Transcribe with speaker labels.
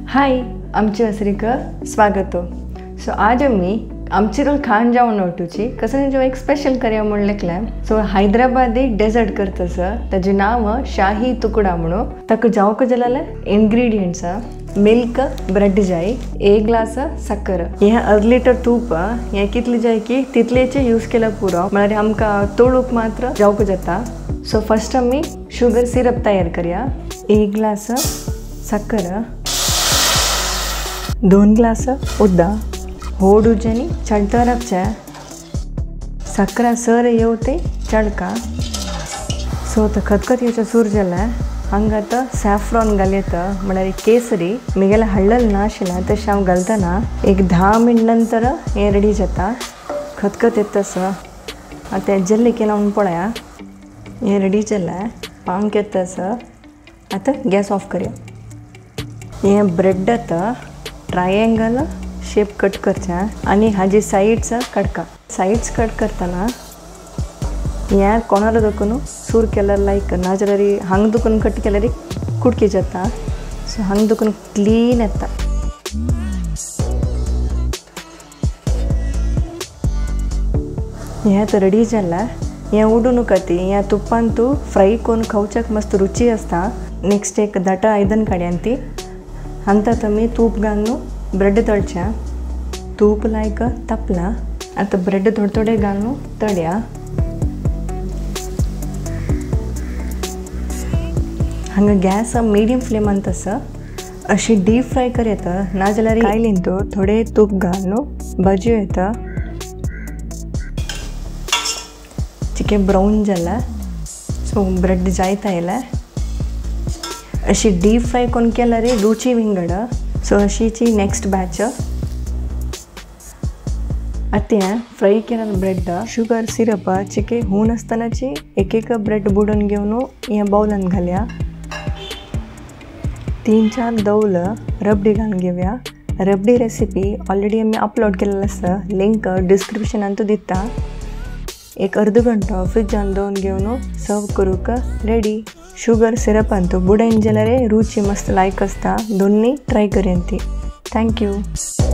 Speaker 1: हाय आमची वसरीक स्वागत। सो आज आमी आमची खान जावन वटूची कसं जो एक स्पेशल करया म्हूण लेखलें। सो हैदराबादी डेजर्ट करता सर, ताजें नांव शाही तुकडा म्हणून। ताका जावंक जाल्यार इन्ग्रीडियंट्स मिल्क ब्रेड जाय, एक ग्लास साकर, हें अर्द लिटर तूप, हें कितलें जाय की तितलेचे यूज केल्यार पुरो, म्हळ्यार आमकां तळूंक मात्र जावंक जाता। सो फर्स्ट आमी शुगर सिरप तयार करया। एक ग्लास साकर, 2 ग्लास उदक, होड उज्यानी चडता राखचे, साकरा सर येवते चडका। सो आतां खतखत येवचें सुरू जालें। हांगा आतां सॅफ्रॉन घालयता, म्हळ्यार केसरी म्हगेलें हळ्ळल नाशिल्लें तशें हांव घालतना। एक 10 मिनट नंतर हें रेडी जाता, खतखत येता सर। आतां जल्ली केला म्हूण पळया, हें रेडी जालें, पांक येता सर। आतां गॅस ऑफ करया। हें ब्रेड आतां ट्रायंगल शेप कट करचें आनी हाजी सायड्स काडका। सायड्स कट करतना हें कोणारो दखून सूर केल्यार लायक, नाजाल्यार हांग दुखून कट केल्यार कुडकी जाता। सो हांग दुखून क्लीन येता। हें आतां रेडी जालें। हें उडून ती ह्या तुपान तूं फ्राय करून खावच्याक मस्त रुची आसता। नेक्स्ट एक दाटा आयदन काडयान ती हांगा आमी तूप घालून ब्रेड तळचें। तूप लायक तापलां, आतां ब्रेड थोडे थोडे घालून तळया। हांगा गॅस मिडियम फ्लेमांत आसा। अशी डीप फ्राय कर येता, नाजाल्यार कायलीन तूं थोडे तूप घालून भाजयो येता। चिकें ब्रावन जालां, सो ब्रेड जायत आयला। अशी डीप फ्राय करून केल्यार रुची विंगड। सो अशीची नेक्स्ट बॅच। आतां फ्राय केलें ब्रेड शुगर सिरप चिके हून आसतनाची एक एक ब्रेड बुडोवन घेवन हें बावलान घालया। 3-4 दवल रबडी घालून घेवया। रबडी रेसिपी ऑलरेडी आमी अपलोड केलेली आसा, लिंक डिस्क्रिप्शनान दिता। एक अर्द घंटो फ्रिजान दवरून घेवन सर्व करूंक रेडी। शुगर सिरपान तूं बुडयन जाल्यार रुची मस्त लायक आसता। दोन्ही ट्राय करया ती। Thank you.